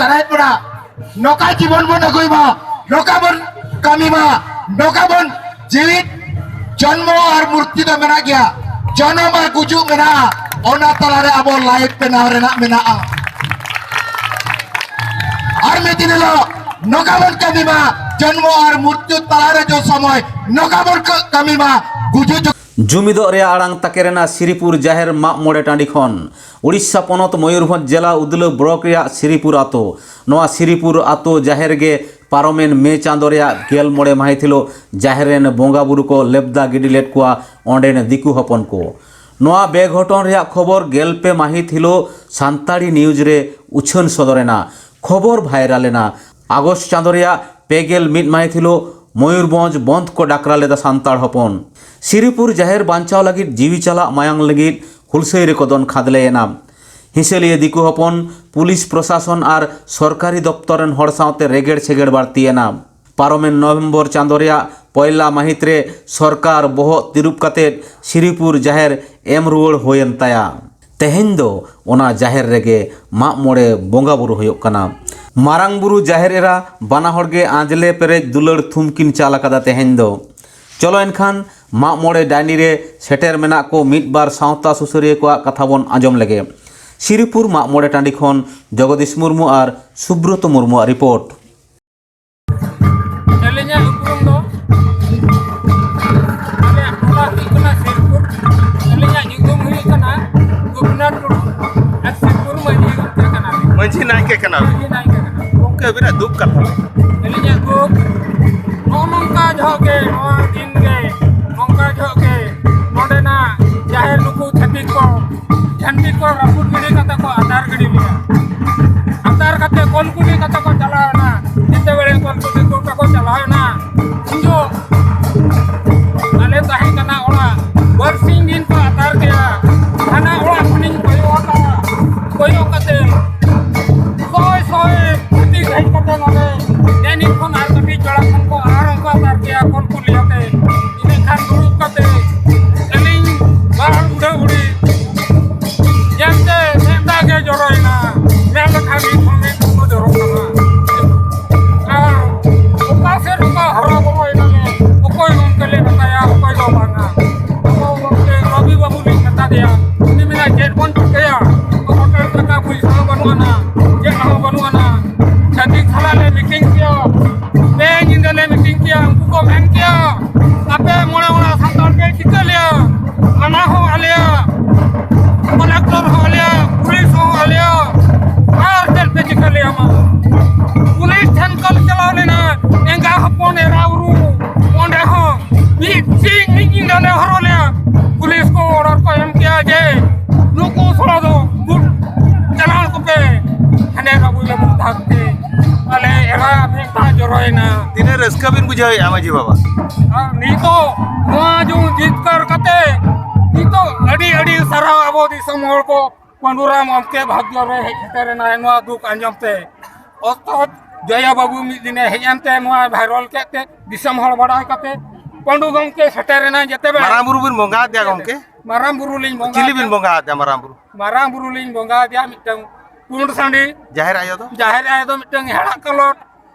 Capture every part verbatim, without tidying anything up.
ᱫᱟᱨᱟᱭ ᱯᱮᱲᱟ ᱱᱚᱝᱠᱟ ᱡᱤᱵᱚᱱ ᱵᱚᱱ ᱟᱹᱜᱩᱭ ᱢᱟ, ᱱᱚᱝᱠᱟ ᱵᱚᱱ ᱠᱟᱹᱢᱤ ᱢᱟ, ᱱᱚᱝᱠᱟ ᱵᱚᱱ ᱡᱤᱣᱤᱫ ᱡᱚᱱᱢᱚ ᱟᱨ ᱢᱩᱨᱛᱤ ᱫᱚ ᱢᱮᱱᱟᱜ ᱜᱮᱭᱟ, ᱡᱚᱱᱚᱢ ᱟᱨ ᱜᱩᱡᱩᱜ ᱢᱮᱱᱟᱜᱼᱟ, ᱚᱱᱟ ᱛᱟᱞᱟᱨᱮ ᱟᱵᱚ ᱞᱟᱭᱤᱯᱷ ᱵᱮᱱᱟᱣ ᱨᱮᱱᱟᱜ ᱢᱮᱱᱟᱜᱼᱟ᱾ ᱟᱨ ᱢᱤᱫ ᱫᱤᱱ ᱦᱤᱞᱳᱜ ᱱᱚᱝᱠᱟ ᱵᱚᱱ ᱠᱟᱹᱢᱤ ᱢᱟ, ᱡᱚᱱᱢᱚ ᱟᱨ ᱢᱩᱨᱛᱤ ᱛᱟᱞᱟᱨᱮ ᱡᱚ ᱥᱚᱢᱚᱭ ᱱᱚᱝᱠᱟ ᱵᱚᱱ ᱠᱟᱹᱢᱤ ᱢᱟ, ᱜᱩᱡᱩᱜ ᱡᱚᱠᱷᱚᱱ ᱡᱩᱢᱤᱫᱚᱜ ᱨᱮᱭᱟᱜ ᱟᱲᱟᱝ ᱛᱟᱠᱮᱨ ᱮᱱᱟ ᱥᱤᱨᱤᱯᱩᱨ ᱡᱟᱦᱮᱨ ᱢᱟᱜ ᱢᱚᱬᱮ ᱴᱟᱺᱰᱤ ᱠᱷᱚᱱ᱾ ᱩᱲᱤᱥᱥᱟ ᱯᱚᱱᱚᱛ ᱢᱚᱭᱩᱨᱵᱷᱚᱸᱡᱽ ᱡᱮᱞᱟ ᱩᱫᱽᱞᱟᱹ ᱵᱞᱚᱠ ᱨᱮᱭᱟᱜ ᱥᱤᱨᱤᱯᱩᱨ ᱟᱛᱳ᱾ ᱱᱚᱣᱟ ᱥᱤᱨᱤᱯᱩᱨ ᱟᱛᱳ ᱡᱟᱦᱮᱨ ᱜᱮ ᱯᱟᱨᱚᱢᱮᱱ ᱢᱮ ᱪᱟᱸᱫᱚ ᱨᱮᱭᱟᱜ ᱜᱮᱞ ᱢᱚᱬᱮ ᱢᱟᱹᱦᱤᱛ ᱦᱤᱞᱳᱜ ᱡᱟᱦᱮᱨ ᱨᱮᱱ ᱵᱚᱸᱜᱟ ᱵᱩᱨᱩ ᱠᱚ ᱞᱮᱵᱫᱟ ᱜᱤᱰᱤ ᱞᱮᱫ ᱠᱚᱣᱟ ᱚᱸᱰᱮᱱ ᱫᱤᱠᱩ ᱦᱚᱯᱚᱱ ᱠᱚ᱾ ᱱᱚᱣᱟ ᱵᱮᱜᱷᱚᱴᱚᱱ ᱨᱮᱭᱟᱜ ᱠᱷᱚᱵᱚᱨ ᱜᱮᱞ ᱯᱮ ᱢᱟᱹᱦᱤᱛ ᱦᱤᱞᱳᱜ ᱥᱟᱱᱛᱟᱲᱤ ᱱᱤᱭᱩᱡᱽ ᱨᱮ ᱩᱪᱷᱟᱹᱱ ᱥᱚᱫᱚᱨ ᱮᱱᱟ᱾ ᱠᱷᱚᱵᱚᱨ ᱵᱷᱟᱭᱨᱟᱞ ᱮᱱᱟ᱾ ᱟᱜᱚᱥᱴ ᱪᱟᱸᱫᱚ ᱨᱮᱭᱟᱜ ᱯᱮ ᱜᱮᱞ ᱢᱤᱫ ᱢᱟᱹᱦᱤᱛ ᱦᱤᱞᱳᱜ ᱢᱚᱭᱩᱨᱵᱷᱚᱸᱡᱽ ᱵᱚᱱᱫᱷ ᱠᱚ ᱰᱟᱠᱨᱟ ᱞᱮᱫᱟ ᱥᱟᱱᱛᱟᱲ ᱦᱚᱯᱚᱱ᱾ ᱥᱤᱨᱤᱯᱩᱨ ᱡᱟᱦᱮᱨ ᱵᱟᱧᱪᱟᱣ ᱞᱟᱹᱜᱤᱫ ᱡᱤᱣᱤ ᱪᱟᱞᱟᱜ ᱢᱟᱭᱟᱝ ᱞᱟᱹᱜᱤᱫ ᱦᱩᱞᱥᱟᱹᱭ ᱨᱮᱠᱚ ᱫᱚᱱ ᱠᱷᱟᱫᱽᱞᱮ ᱮᱱᱟ᱾ ᱦᱤᱸᱥᱟᱹᱞᱤᱭᱟᱹ ᱫᱤᱠᱩ ᱦᱚᱯᱚᱱ, ᱯᱩᱞᱤᱥ ᱯᱨᱚᱥᱟᱥᱚᱱ ᱟᱨ ᱥᱚᱨᱠᱟᱨᱤ ᱫᱚᱯᱛᱚᱨ ᱨᱮᱱ ᱦᱚᱲ ᱥᱟᱶᱛᱮ ᱨᱮᱜᱮᱲ ᱪᱮᱜᱮᱲ ᱵᱟᱹᱲᱛᱤ ᱮᱱᱟ᱾ ᱯᱟᱨᱚᱢᱮᱱ ᱱᱚᱵᱷᱮᱢᱵᱚᱨ ᱪᱟᱸᱫᱚ ᱨᱮᱭᱟᱜ ᱯᱚᱭᱞᱟ ᱢᱟᱹᱦᱤᱛ ᱨᱮ ᱥᱚᱨᱠᱟᱨ ᱵᱚᱦᱚᱜ ᱛᱤᱨᱩᱵ ᱠᱟᱛᱮ ᱥᱤᱨᱤᱯᱩᱨ ᱡᱟᱦᱮᱨ ᱮᱢ ᱨᱩᱣᱟᱹᱲ ᱦᱩᱭᱮᱱ ᱛᱟᱭᱟ᱾ ᱛᱮᱦᱮᱧ ᱫᱚ ᱚᱱᱟ ᱡᱟᱦᱮᱨ ᱨᱮᱜᱮ ᱢᱟᱜ ᱢᱚᱬᱮ ᱵᱚᱸᱜᱟ ᱵᱩᱨᱩ ᱦᱩᱭᱩᱜ ᱠᱟᱱᱟ᱾ ᱢᱟᱨᱟᱝ ᱵᱩᱨᱩ ᱡᱟᱦᱮᱨ ᱮᱨᱟ ᱵᱟᱱᱟ ᱦᱚᱲ ᱜᱮ ᱟᱸᱡᱽᱞᱮ ᱯᱮᱨᱮᱡ ᱫᱩᱞᱟᱹᱲ ᱛᱷᱩᱢ ᱠᱤᱱ ᱪᱟᱞ ᱟᱠᱟᱫᱟ ᱛᱮᱦᱮᱧ ᱫᱚ᱾ ᱪᱚᱞᱚ ᱮᱱᱠᱷᱟᱱ ᱢᱟᱜ ᱢᱚᱬᱮ ᱰᱟᱹᱦᱤ ᱨᱮ ᱥᱮᱴᱮᱨ ᱢᱮᱱᱟᱜ ᱠᱚ ᱢᱤᱫ ᱵᱟᱨ ᱥᱟᱶᱛᱟ ᱥᱩᱥᱟᱹᱨᱤᱭᱟᱹ ᱠᱚᱣᱟᱜ ᱠᱟᱛᱷᱟ ᱵᱚᱱ ᱟᱸᱡᱚᱢ ᱞᱮᱜᱮ᱾ ᱥᱤᱨᱤᱯᱩᱨ ᱢᱟᱜ ᱢᱚᱬᱮ ᱴᱟᱺᱰᱤ ᱠᱷᱚᱱ ᱡᱚᱜᱚᱫᱤᱥ ᱢᱩᱨᱢᱩ ᱟᱨ ᱥᱩᱵᱨᱚᱛᱚ ᱢᱩᱨᱢᱩᱣᱟᱜ ᱨᱤᱯᱳᱨᱴ᱾ ᱟᱹᱞᱤᱧᱟᱜ ᱩᱯᱨᱩᱢ ᱫᱚ, ᱟᱞᱮᱭᱟᱜ ᱴᱚᱞᱟ ᱦᱩᱭᱩᱜ ᱠᱟᱱᱟ ᱥᱤᱨᱯᱩᱨ᱾ ᱟᱹᱞᱤᱧᱟᱜ ᱧᱩᱛᱩᱢ ᱦᱩᱭᱩᱜ ᱠᱟᱱᱟ ᱜᱳᱯᱤᱱᱟᱛᱷ ᱴᱩᱰᱩ ᱟᱨ ᱥᱤᱨᱯᱩᱨ ᱢᱟᱹᱡᱷᱤ ᱜᱚᱢᱠᱮ ᱠᱟᱱᱟᱞᱤᱧ᱾ ᱢᱟᱹᱡᱷᱤ ᱱᱟᱭᱠᱮ ᱠᱟᱱᱟ ᱵᱤᱱ? ᱢᱟᱹᱡᱷᱤ ᱱᱟᱭᱠᱮ ᱠᱟᱱᱟ᱾ ᱜᱚᱢᱠᱮ, ᱟᱹᱵᱤᱱᱟᱜ ᱫᱩᱠ ᱠᱟᱛᱷᱟ ᱞᱟᱹᱭ ᱵᱤᱱ᱾ ᱟᱹᱞᱤᱧᱟᱜ ᱫᱩᱠ ᱱᱚᱜᱼᱚ ᱱᱚᱝᱠᱟ ᱡᱚᱦᱚᱜ ᱜᱮ, ᱱᱚᱣᱟ ᱫᱤᱱ ᱜᱮ, ᱱᱚᱝᱠᱟ ᱡᱚᱦᱚᱜ ᱜᱮ ᱱᱚᱰᱮᱱᱟᱜ ᱡᱟᱦᱮᱨ ᱱᱩᱠᱩ ᱪᱷᱟᱹᱛᱤᱠ ᱠᱚ ᱡᱷᱟᱹᱱᱴᱤ ᱠᱚ ᱨᱟᱹᱯᱩᱫ ᱜᱤᱰᱤ ᱠᱟᱛᱮ ᱠᱚ ᱟᱛᱟᱨ ᱜᱤᱰᱤ ᱞᱮᱭᱟ᱾ ᱟᱛᱟᱨ ᱠᱟᱛᱮ ᱠᱚᱞᱠᱩᱞᱤ ᱠᱟᱛᱮ ᱠᱚ ᱪᱟᱞᱟᱣ ᱮᱱᱟ᱾ ᱡᱮᱛᱮ ᱵᱮᱲᱮ ᱠᱚᱞᱠᱩᱞᱤ ᱠᱚ ᱠᱚ ᱪᱟᱞᱟᱣ ᱮᱱᱟ, ᱩᱱ ᱡᱚᱦᱚᱜ ᱟᱞᱮ ᱛᱟᱦᱮᱸ ᱠᱟᱱᱟ ᱚᱲᱟᱜ᱾ ᱵᱟᱨᱥᱤᱧ ᱫᱤᱱ ᱠᱚ ᱟᱛᱟᱨ ᱠᱮᱫᱟ᱾ ᱦᱟᱱᱟ ᱚᱲᱟᱜ ᱠᱷᱚᱱᱤᱧ ᱠᱚᱭᱚᱜ ᱟᱠᱟᱫᱟ, ᱠᱚᱭᱚᱜ ᱠᱟᱛᱮ ᱥᱚᱭ ᱥᱚᱭ ᱯᱩᱛᱤ ᱦᱮᱡ ᱠᱟᱛᱮ ᱱᱚᱰᱮ ᱡᱟᱹᱱᱤᱡ ᱠᱷᱚᱱ ᱟᱨ ᱠᱟᱹᱴᱤᱡ ᱯᱮᱲᱟ ᱠᱷᱚᱱ ᱠᱚ ᱟᱨ ᱦᱚᱸᱠᱚ ᱟᱛᱟᱨ ᱠᱮᱭᱟ ᱠᱚᱞᱠᱩᱞᱤ ᱟᱛᱮ᱾ ᱤᱱᱟᱹ ᱠᱷᱟᱱ ᱫᱩᱲᱩᱵ ᱠᱟᱛᱮ ᱟᱹᱞᱤᱧ ᱵᱟᱨ ᱵᱩᱰᱷᱟᱹ ᱵᱩᱲᱦᱤ ᱧᱮᱞᱛᱮ ᱢᱮᱫ ᱫᱟᱜ ᱜᱮ ᱡᱚᱨᱚᱭᱮᱱᱟ᱾ ᱢᱮᱫ ᱞᱮᱠᱷᱟᱱ ᱢᱤᱫ ᱠᱷᱚᱱ ᱢᱤᱫ ᱠᱚ ᱫᱚ ᱠᱮᱭᱟ, ᱟᱯᱮ ᱢᱚᱬᱮ ᱚᱲᱟᱜ ᱥᱟᱱᱛᱟᱲ ᱯᱮ ᱪᱤᱠᱟᱹ ᱞᱮᱭᱟ? ᱛᱷᱟᱱᱟ ᱦᱚᱸ ᱟᱞᱮᱭᱟᱜ, ᱠᱚᱞᱮᱠᱴᱚᱨ ᱦᱚᱸ ᱟᱞᱮᱭᱟᱜ, ᱯᱩᱞᱤᱥ ᱦᱚᱸ ᱟᱞᱮᱭᱟᱜ, ᱟᱨ ᱪᱮᱫ ᱯᱮ ᱪᱤᱠᱟᱹ ᱞᱮᱭᱟ ᱢᱟ? ᱯᱩᱞᱤᱥ ᱴᱷᱮᱱ ᱠᱚ ᱪᱟᱞᱟᱣ ᱞᱮᱱᱟ, ᱮᱸᱜᱟ ᱦᱚᱯᱚᱱ ᱮᱨᱟ ᱩᱨᱩ, ᱚᱸᱰᱮ ᱦᱚᱸ ᱢᱤᱫ ᱥᱤᱧ ᱢᱤᱫ ᱧᱤᱫᱟᱹ ᱞᱮ ᱦᱚᱨᱦᱚ ᱞᱮᱭᱟ᱾ ᱯᱩᱞᱤᱥ ᱠᱚ ᱚᱰᱟᱨ ᱠᱚ ᱮᱢ ᱠᱮᱭᱟ ᱡᱮ ᱱᱩᱠᱩ ᱥᱚᱲᱟ ᱫᱚ ᱵᱩᱴ ᱪᱟᱞᱟᱣ ᱠᱚᱯᱮ, ᱦᱟᱸᱰᱮ ᱵᱟᱹᱵᱩ ᱞᱮ ᱵᱩᱴ ᱫᱷᱟᱠ ᱛᱮ ᱟᱞᱮ ᱮᱨᱟ ᱢᱤᱫ ᱫᱷᱟᱣ ᱡᱚᱨᱚᱭᱮᱱᱟ᱾ ᱛᱤᱱᱟᱹᱜ ᱨᱟᱹᱥᱠᱟᱹ ᱵᱤᱱ ᱵᱩᱡᱷᱟᱹᱣᱮᱫᱼᱟ ᱢᱟᱹᱡᱷᱤ ᱵᱟᱵᱟ? ᱟᱨ ᱱᱤᱛᱚᱜ ᱱᱚᱣᱟ ᱡᱩ ᱡᱤᱛᱠᱟᱹᱨ ᱠᱟᱛᱮ ᱱᱤᱛᱚᱜ ᱟᱹᱰᱤ ᱟᱹᱰᱤ ᱥᱟᱨᱦᱟᱣ ᱟᱵᱚ ᱫᱤᱥᱚᱢ ᱦᱚᱲ ᱠᱚ, ᱯᱟᱹᱰᱩᱨᱟᱢ ᱜᱚᱢᱠᱮ ᱵᱷᱟᱜᱽᱭᱚ ᱨᱮ ᱦᱮᱡ ᱥᱮᱴᱮᱨ ᱮᱱᱟᱭ ᱱᱚᱣᱟ ᱫᱩᱠ ᱟᱸᱡᱚᱢ ᱛᱮ᱾ ᱚᱛᱚᱛ ᱡᱚᱭᱟ ᱵᱟᱹᱵᱩ ᱢᱤᱫ ᱫᱤᱱᱮ ᱦᱮᱡ ᱮᱱᱛᱮ ᱱᱚᱣᱟ ᱵᱷᱟᱭᱨᱟᱞ ᱠᱮᱫ ᱛᱮ ᱫᱤᱥᱚᱢ ᱦᱚᱲ ᱵᱟᱲᱟᱭ ᱠᱟᱛᱮ ᱯᱟᱹᱰᱩ ᱜᱚᱢᱠᱮ ᱥᱮᱴᱮᱨ ᱮᱱᱟᱭ ᱡᱮᱛᱮ ᱵᱮᱲᱟ᱾ ᱢᱟᱨᱟᱝ ᱵᱩᱨᱩ ᱵᱤᱱ ᱵᱚᱸᱜᱟ ᱟᱫᱮᱭᱟ ᱜᱚᱢᱠᱮ? ᱢᱟᱨᱟᱝ ᱵᱩᱨᱩ ᱞᱤᱧ ᱵᱚᱸᱜᱟ ᱪᱤᱞᱤ ᱵᱤᱱ ᱟᱫᱮᱭᱟ᱾ ᱵᱚᱸᱜᱟ ᱟᱫᱮᱭᱟ ᱢᱟᱨᱟᱝ ᱵᱩᱨᱩ? ᱢᱟᱨᱟᱝ ᱵᱩᱨᱩ ᱞᱤᱧ ᱵᱚᱸᱜᱟ ᱟᱫᱮᱭᱟ ᱢᱤᱫᱴᱟᱝ ᱯᱩᱸᱰ ᱥᱟᱺᱰᱤ᱾ ᱡᱟᱦᱮᱨ ᱟᱭᱳ ᱫᱚ? ᱡᱟᱦᱮᱨ ᱟᱭᱳ ᱫᱚ ᱢᱤᱫᱴᱟᱝ ᱦᱮᱲᱟᱜ ᱠᱟᱞᱚᱴ᱾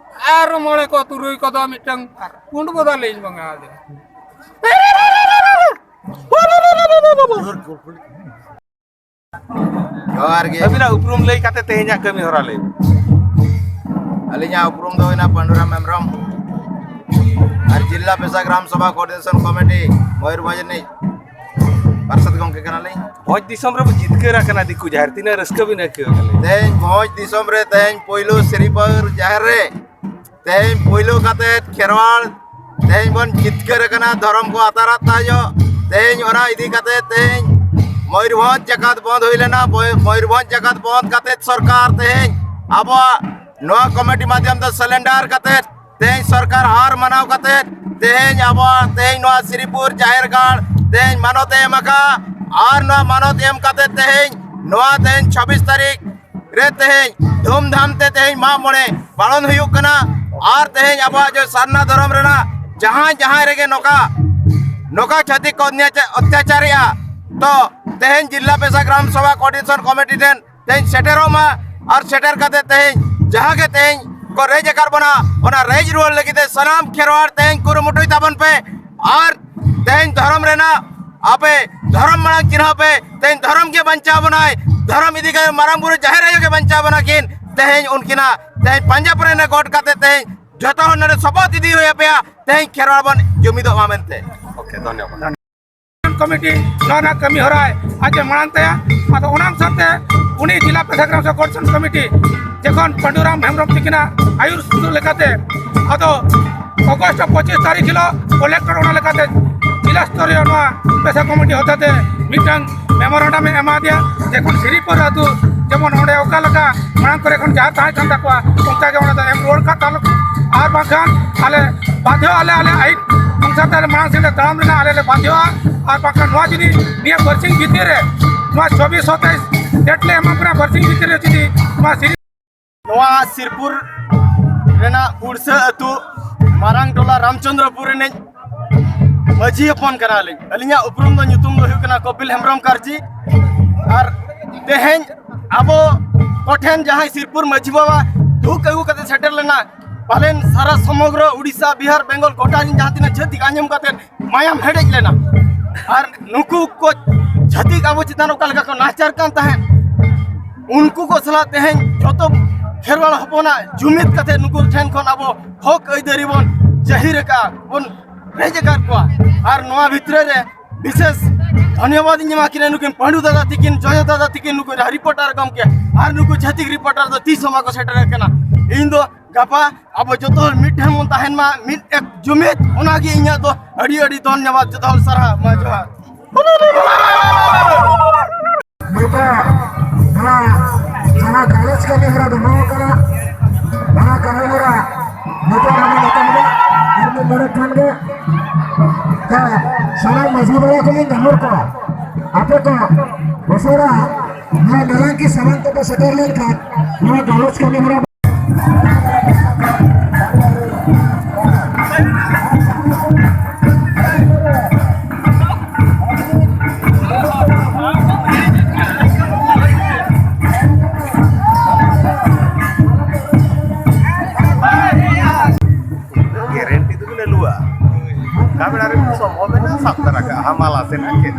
ᱟᱨ ᱢᱚᱬᱮ ᱠᱚ ᱛᱩᱨᱩᱭ ᱠᱚᱫᱚ ᱢᱤᱫᱴᱟᱝ ᱯᱩᱸᱰ ᱵᱚᱫᱟ ᱞᱤᱧ ᱵᱚᱸᱜᱟ ᱟᱫᱮᱭᱟ᱾ ᱡᱚᱦᱟᱨ ᱜᱮ᱾ ᱟᱹᱵᱤᱱᱟᱜ ᱩᱯᱨᱩᱢ ᱞᱟᱹᱭ ᱠᱟᱛᱮ ᱛᱮᱦᱮᱧᱟᱜ ᱠᱟᱹᱢᱤ ᱦᱚᱨᱟ ᱞᱟᱹᱭ ᱵᱤᱱ᱾ ᱟᱹᱞᱤᱧᱟᱜ ᱩᱯᱨᱩᱢ ᱫᱚ ᱦᱩᱭᱱᱟ ᱯᱟᱹᱰᱩᱨᱟᱢ ᱦᱮᱢᱵᱨᱚᱢ, ᱟᱨ ᱡᱤᱞᱟ ᱯᱮᱥᱟ ᱜᱨᱟᱢ ᱥᱚᱵᱷᱟ ᱠᱳᱚᱨᱰᱤᱱᱮᱥᱚᱱ ᱠᱚᱢᱤᱴᱤ ᱢᱚᱭᱩᱨᱵᱷᱚᱸᱡᱽ ᱨᱤᱱᱤᱡ ᱯᱟᱨᱥᱮᱛ ᱜᱚᱢᱠᱮ ᱠᱟᱱᱟᱞᱤᱧ᱾ ᱵᱷᱚᱸᱡᱽ ᱫᱤᱥᱚᱢ ᱨᱮᱵᱚ ᱡᱤᱛᱠᱟᱹᱨ ᱟᱠᱟᱱᱟ ᱫᱤᱠᱩ ᱡᱟᱦᱮᱨ, ᱛᱤᱱᱟᱹᱜ ᱨᱟᱹᱥᱠᱟᱹ ᱵᱤᱱ ᱟᱹᱭᱠᱟᱹᱣ ᱠᱟᱱᱟ? ᱛᱮᱦᱮᱧ ᱵᱷᱚᱸᱡᱽ ᱫᱤᱥᱚᱢ ᱨᱮ ᱛᱮᱦᱮᱧ ᱯᱳᱭᱞᱳ ᱥᱨᱤᱯᱟᱹᱨ ᱡᱟᱦᱮᱨ ᱨᱮ ᱛᱮᱦᱮᱧ ᱯᱳᱭᱞᱳ ᱠᱟᱛᱮ ᱠᱷᱮᱨᱣᱟᱲ, ᱛᱮᱦᱮᱧ ᱵᱚᱱ ᱡᱤᱛᱠᱟᱹᱨ ᱟᱠᱟᱱᱟ ᱫᱷᱚᱨᱚᱢ ᱠᱚ ᱟᱛᱟᱨ ᱟᱛᱟ ᱧᱚᱜ᱾ ᱛᱮᱦᱮᱧ ᱚᱱᱟ ᱤᱫᱤ ᱠᱟᱛᱮ ᱛᱮᱦᱮᱧ ᱢᱚᱭᱩᱨᱵᱷᱚᱸᱡᱽ ᱡᱟᱠᱟᱛ ᱵᱚᱱᱫ ᱦᱩᱭ ᱞᱮᱱᱟ᱾ ᱢᱚᱭ-, ᱢᱚᱭᱩᱨᱵᱷᱚᱸᱡᱽ ᱡᱟᱠᱟᱛ ᱵᱚᱱᱫ ᱠᱟᱛᱮ ᱥᱚᱨᱠᱟᱨ ᱛᱮᱦᱮᱧ ᱟᱵᱚᱣᱟᱜ ᱱᱚᱣᱟ ᱠᱚᱢᱤᱴᱤ ᱢᱟᱫᱽᱫᱷᱚᱢ ᱛᱮ ᱥᱟᱨᱮᱱᱰᱟᱨ ᱠᱟᱛᱮ ᱛᱮᱦᱮᱧ ᱥᱚᱨᱠᱟᱨ ᱦᱟᱨ ᱢᱟᱱᱟᱣ ᱠᱟᱛᱮ ᱛᱮᱦᱮᱧ ᱟᱵᱚᱣᱟᱜ ᱛᱮᱦᱮᱧ ᱱᱚᱣᱟ ᱥᱨᱤᱯᱩᱨ ᱡᱟᱦᱮᱨ ᱜᱟᱲ ᱛᱮᱦᱮᱧ ᱢᱟᱱᱚᱛ ᱮ ᱮᱢ ᱟᱠᱟᱫᱼᱟ᱾ ᱟᱨ ᱱᱚᱣᱟ ᱢᱟᱱᱚᱛ ᱮᱢ ᱠᱟᱛᱮ ᱛᱮᱦᱮᱧ ᱱᱚᱣᱟ ᱛᱮᱦᱮᱧ ᱪᱷᱟᱵᱵᱤᱥ ᱛᱟᱹᱨᱤᱠᱷ ᱨᱮ ᱛᱮᱦᱮᱧ ᱫᱷᱩᱢᱫᱷᱟᱢ ᱛᱮ ᱛᱮᱦᱮᱧ ᱢᱟᱜ ᱢᱚᱬᱮ ᱯᱟᱞᱚᱱ ᱦᱩᱭᱩᱜ ᱠᱟᱱᱟ᱾ ᱟᱨ ᱛᱮᱦᱮᱧ ᱟᱵᱚᱣᱟᱜ ᱡᱮ ᱥᱟᱨᱱᱟ ᱫᱷᱚᱨᱚᱢ ᱨᱮᱱᱟᱜ ᱡᱟᱦᱟᱸᱭ ᱡᱟᱦᱟᱸᱭ ᱨᱮᱜᱮ ᱱᱚᱝᱠᱟ, ᱱᱚᱝᱠᱟ ᱪᱷᱟᱹᱛᱤᱠ ᱠᱚ ᱚᱛᱱᱭᱟᱪᱟ-, ᱚᱛᱛᱟᱪᱟᱨᱮᱜᱼᱟ, ᱛᱚ ᱛᱮᱦᱮᱧ ᱡᱤᱞᱟ ᱯᱮᱥᱟ ᱜᱨᱟᱢ ᱥᱚᱵᱷᱟ ᱠᱳᱚᱨᱰᱤᱱᱮᱥᱚᱱ ᱠᱚᱢᱤᱴᱤ ᱴᱷᱮᱱ ᱛᱮᱦᱮᱧ ᱥᱮᱴᱮᱨᱚᱜ ᱢᱟ᱾ ᱟᱨ ᱥᱮᱴᱮᱨ ᱠᱟᱛᱮ ᱛᱮᱦᱮᱧ ᱡᱟᱦᱟᱸ ᱜᱮ ᱛᱮᱦᱮᱧ ᱠᱚ ᱨᱮᱡ ᱟᱠᱟᱫ ᱵᱚᱱᱟ, ᱚᱱᱟ ᱨᱮᱡ ᱨᱩᱣᱟᱹᱲ ᱞᱟᱹᱜᱤᱫ ᱛᱮ ᱥᱟᱱᱟᱢ ᱠᱷᱮᱨᱣᱟᱲ ᱛᱮᱦᱮᱧ ᱠᱩᱨᱩᱢᱩᱴᱩᱭ ᱛᱟᱵᱚᱱ ᱯᱮ᱾ ᱟᱨ ᱛᱮᱦᱮᱧ ᱫᱷᱚᱨᱚᱢ ᱨᱮᱱᱟᱜ ᱟᱯᱮ ᱫᱷᱚᱨᱚᱢ ᱢᱟᱲᱟᱝ ᱪᱤᱱᱦᱟᱹᱣ ᱯᱮ᱾ ᱛᱮᱦᱮᱧ ᱫᱷᱚᱨᱚᱢ ᱜᱮ ᱵᱟᱧᱪᱟᱣ ᱵᱚᱱᱟᱭ, ᱫᱷᱚᱨᱚᱢ ᱤᱫᱤ ᱠᱟᱛᱮ ᱢᱟᱨᱟᱝ ᱵᱩᱨᱩ ᱡᱟᱦᱮᱨ ᱟᱭᱳ ᱜᱮ ᱵᱟᱧᱪᱟᱣ ᱵᱚᱱᱟ ᱠᱤᱱ᱾ ᱛᱮᱦᱮᱧ ᱩᱱᱠᱤᱱᱟᱜ ᱛᱮᱦᱮᱧ ᱯᱟᱸᱡᱟ ᱯᱚᱨᱮ ᱨᱮ ᱜᱚᱰ ᱠᱟᱛᱮ ᱛᱮᱦᱮᱧ ᱡᱚᱛᱚ ᱦᱚᱲ ᱱᱚᱰᱮ ᱥᱚᱯᱚᱛ ᱤᱫᱤ ᱦᱩᱭ ᱟᱯᱮᱭᱟ, ᱛᱮᱦᱮᱧ ᱠᱷᱮᱨᱣᱟᱲ ᱵᱚᱱ ᱡᱩᱢᱤᱫᱚᱜ ᱢᱟ ᱢᱮᱱᱛᱮ᱾ ᱳᱠᱮ, ᱫᱷᱚᱱᱭᱚᱵᱟᱫ᱾ ᱠᱚᱢᱤᱴᱤ ᱱᱚᱣᱟ ᱨᱮᱱᱟᱜ ᱠᱟᱹᱢᱤ ᱦᱚᱨᱟᱭ ᱟᱡ ᱮ ᱢᱟᱲᱟᱝ ᱛᱟᱭᱟ᱾ ᱟᱫᱚ ᱚᱱᱟ ᱚᱱᱩᱥᱟᱨ ᱛᱮ ᱩᱱᱤ ᱡᱮᱞᱟ ᱯᱮᱥᱟ ᱜᱨᱟᱢ ᱥᱮᱵᱚᱠ ᱠᱚᱢᱤᱴᱤ ᱡᱚᱠᱷᱚᱱ ᱯᱟᱹᱰᱩᱨᱟᱢ ᱦᱮᱢᱵᱨᱚᱢ ᱛᱤᱠᱤᱱᱟᱜ ᱟᱹᱭᱩᱨ ᱥᱩᱛᱩᱜ ᱞᱮᱠᱟᱛᱮ ᱟᱫᱚ ᱚᱜᱚᱥᱴ ᱯᱚᱸᱪᱤᱥ ᱛᱟᱹᱨᱤᱠᱷ ᱦᱤᱞᱳᱜ ᱠᱚᱞᱮᱠᱴᱚᱨ ᱚᱱᱟ ᱞᱮᱠᱟᱛᱮ ᱡᱮᱞᱟ ᱥᱛᱚᱨᱤᱭᱚ ᱱᱚᱣᱟ ᱯᱮᱥᱟ ᱠᱚᱢᱤᱴᱤ ᱦᱚᱛᱮᱛᱮ ᱢᱤᱫᱴᱟᱝ ᱢᱮᱢᱳᱨᱟᱱᱰᱟᱢ ᱮ ᱮᱢᱟ ᱫᱮᱭᱟ᱾ ᱡᱮᱠᱷᱚᱱ ᱥᱤᱨᱤᱯᱩᱨ ᱟᱹᱛᱩ ᱡᱮᱢᱚᱱ ᱚᱸᱰᱮ ᱚᱠᱟ ᱞᱮᱠᱟ ᱢᱟᱲᱟᱝ ᱠᱚᱨᱮ ᱠᱷᱚᱱ ᱡᱟᱦᱟᱸ ᱛᱟᱦᱮᱸ ᱠᱟᱱ ᱛᱟᱠᱚᱣᱟ, ᱚᱱᱠᱟ ᱜᱮ ᱚᱱᱟ ᱫᱚ ᱮᱢ ᱨᱩᱣᱟᱹᱲ ᱠᱟᱜ ᱛᱟᱞᱚ᱾ ᱟᱨ ᱵᱟᱝᱠᱷᱟᱱ ᱟᱞᱮ ᱵᱟᱫᱷᱭᱚ ᱟᱞᱮ, ᱟᱞᱮ ᱟᱹᱭᱤᱱ ᱚᱱᱩᱥᱟᱨ ᱛᱮ ᱟᱞᱮ ᱢᱟᱲᱟᱝ ᱥᱮᱫ ᱞᱮ ᱛᱟᱲᱟᱢ ᱨᱮᱱᱟᱜ ᱟᱞᱮ ᱞᱮ ᱵᱟᱫᱷᱭᱚᱜᱼᱟ᱾ ᱟᱨ ᱵᱟᱝᱠᱷᱟᱱ ᱱᱚᱣᱟ ᱡᱩᱫᱤ ᱱᱤᱭᱟᱹ ᱵᱟᱨᱥᱤᱧ ᱵᱷᱤᱛᱤᱨ ᱨᱮ ᱱᱚᱣᱟ ᱪᱚᱵᱵᱤᱥ ᱥᱟᱛᱟᱭᱤᱥ ᱰᱮᱴ ᱞᱮ ᱮᱢᱟ ᱠᱚ ᱠᱟᱱᱟ, ᱵᱟᱨᱥᱤᱧ ᱵᱷᱤᱛᱤᱨ ᱨᱮ ᱡᱩᱫᱤ ᱱᱚᱣᱟ ᱥᱤᱨᱤ ᱱᱚᱣᱟ ᱥᱤᱨᱯᱩᱨ ᱨᱮᱱᱟᱜ ᱯᱩᱲᱥᱟᱹ ᱟᱹᱛᱩ ᱢᱟᱨᱟᱝ ᱴᱚᱞᱟ ᱨᱟᱢᱪᱚᱸᱫᱽᱨᱚᱯᱩᱨ ᱨᱤᱱᱤᱡ ᱢᱟᱹᱡᱷᱤ ᱦᱚᱯᱚᱱ ᱠᱟᱱᱟᱞᱤᱧ᱾ ᱟᱹᱞᱤᱧᱟᱜ ᱩᱯᱨᱩᱢ ᱫᱚ, ᱧᱩᱛᱩᱢ ᱫᱚ ᱦᱩᱭᱩᱜ ᱠᱟᱱᱟ ᱠᱚᱯᱤᱞ ᱦᱮᱢᱵᱨᱚᱢ ᱠᱟᱨᱡᱤ᱾ ᱟᱨ ᱛᱮᱦᱮᱧ ᱟᱵᱚ ᱠᱚᱴᱷᱮᱱ ᱡᱟᱦᱟᱸᱭ ᱥᱤᱨᱯᱩᱨ ᱢᱟᱹᱡᱷᱤ ᱵᱟᱵᱟ ᱫᱩᱠ ᱟᱹᱜᱩ ᱠᱟᱛᱮ ᱥᱮᱴᱮᱨ ᱞᱮᱱᱟ, ᱯᱟᱞᱮᱱ ᱥᱟᱨᱟ ᱥᱚᱢᱚᱜᱨᱚ ᱩᱲᱤᱥᱥᱟ, ᱵᱤᱦᱟᱨ, ᱵᱮᱝᱜᱚᱞ, ᱜᱚᱴᱟ ᱨᱤᱱ ᱡᱟᱦᱟᱸ ᱛᱤᱱᱟᱹᱜ ᱪᱷᱟᱹᱛᱤᱠ ᱟᱸᱡᱚᱢ ᱠᱟᱛᱮ ᱢᱟᱭᱟᱢ ᱦᱮᱰᱮᱡ ᱞᱮᱱᱟ᱾ ᱟᱨ ᱱᱩᱠᱩ ᱠᱚ ᱪᱷᱟᱹᱛᱤᱠ ᱟᱵᱚ ᱪᱮᱛᱟᱱ ᱚᱠᱟ ᱞᱮᱠᱟ ᱠᱚ ᱱᱟᱦᱟᱪᱟᱨ ᱠᱟᱱ ᱛᱟᱦᱮᱸᱫ, ᱩᱱᱠᱩ ᱠᱚ ᱥᱟᱞᱟᱜ ᱛᱮᱦᱮᱧ ᱡᱚᱛᱚ ᱠᱷᱮᱨᱣᱟᱲ ᱦᱚᱯᱚᱱᱟᱜ ᱡᱩᱢᱤᱫ ᱠᱟᱛᱮ ᱱᱩᱠᱩ ᱴᱷᱮᱱ ᱠᱷᱚᱱ ᱟᱵᱚ ᱦᱚᱠ ᱟᱹᱭᱫᱟᱹᱨᱤ ᱵᱚᱱ ᱡᱟᱹᱦᱤᱨ ᱟᱠᱟᱫᱼᱟ, ᱵᱚᱱ ᱨᱮᱡ ᱟᱠᱟᱫ ᱠᱚᱣᱟ᱾ ᱟᱨ ᱱᱚᱣᱟ ᱵᱷᱤᱛᱨᱤ ᱨᱮ ᱵᱤᱥᱮᱥ ᱫᱷᱚᱱᱭᱚᱵᱟᱫ ᱤᱧ ᱮᱢᱟ ᱠᱤᱱᱟ ᱱᱩᱠᱤᱱ ᱯᱟᱺᱰᱩ ᱫᱟᱫᱟ ᱛᱤᱠᱤᱱ, ᱡᱚᱡᱚ ᱫᱟᱫᱟ ᱛᱤᱠᱤᱱ, ᱱᱩᱠᱩ ᱨᱤᱯᱳᱨᱴᱟᱨ ᱜᱚᱢᱠᱮ ᱟᱨ ᱱᱩᱠᱩ ᱪᱷᱟᱹᱛᱤᱠ ᱨᱤᱯᱳᱨᱴᱟᱨ ᱫᱚ ᱛᱤᱥ ᱦᱚᱸ ᱵᱟᱠᱚ ᱥᱮᱴᱮᱨ ᱟᱠᱟᱱᱟ᱾ ᱤᱧ ᱫᱚ ᱜᱟᱯᱟ ᱟᱵᱚ ᱡᱚᱛᱚ ᱦᱚᱲ ᱢᱤᱫ ᱴᱷᱮᱱ ᱵᱚᱱ ᱛᱟᱦᱮᱱ ᱢᱟ, ᱢᱤᱫ ᱮᱠ ᱡᱩᱢᱤᱫ, ᱚᱱᱟᱜᱮ ᱤᱧᱟᱹᱜ ᱫᱚ ᱟᱹᱰᱤ ᱟᱹᱰᱤ ᱫᱷᱚᱱᱭᱚᱵᱟᱫ᱾ ᱡᱚᱛᱚ ᱦᱚᱲ ᱥᱟᱨᱦᱟᱣ, ᱢᱟ ᱡᱚᱦᱟᱨ᱾ ᱱᱤᱛᱚᱜ ᱱᱚᱣᱟ ᱡᱟᱦᱟᱸ ᱜᱟᱞᱚᱪ ᱠᱟᱹᱢᱤ ᱦᱚᱨᱟ ᱫᱚᱦᱚ ᱟᱠᱟᱱᱟ, ᱚᱱᱟ ᱠᱟᱹᱢᱤ ᱦᱚᱨᱟ ᱱᱤᱛᱚᱜ ᱟᱵᱚ ᱱᱤᱛᱚᱜ ᱟᱨ ᱢᱤᱫ ᱢᱤᱱᱤᱴ ᱠᱷᱟᱱ ᱜᱮ ᱛᱚ ᱥᱟᱱᱟᱢ ᱢᱟᱹᱡᱷᱤ ᱵᱟᱵᱟ ᱠᱚᱞᱤᱧ ᱱᱮᱦᱚᱨ ᱠᱚᱣᱟ, ᱟᱯᱮ ᱠᱚ ᱩᱥᱟᱹᱨᱟ ᱱᱚᱣᱟ ᱱᱟᱨᱟᱝᱠᱤ ᱥᱟᱢᱟᱝ ᱛᱮᱯᱮ ᱥᱮᱴᱮᱨ ᱞᱮᱱᱠᱷᱟᱱ ᱱᱚᱣᱟ ᱜᱟᱞᱚᱪ ᱠᱟᱹᱢᱤ ᱦᱚᱨᱟ ᱜᱮᱨᱮᱱᱴᱤ ᱫᱚ ᱵᱤᱱ ᱟᱹᱞᱩᱣᱟ᱾ ᱚᱠᱟ ᱵᱮᱲᱟ ᱨᱮ ᱥᱚᱢᱵᱷᱚᱵ ᱢᱮᱱᱟᱜᱼᱟ, ᱥᱟᱵ ᱛᱟᱨᱟ ᱠᱟᱜᱼᱟ, ᱦᱟᱢᱟᱞᱟ ᱥᱮ ᱱᱟᱜ ᱪᱮᱫ?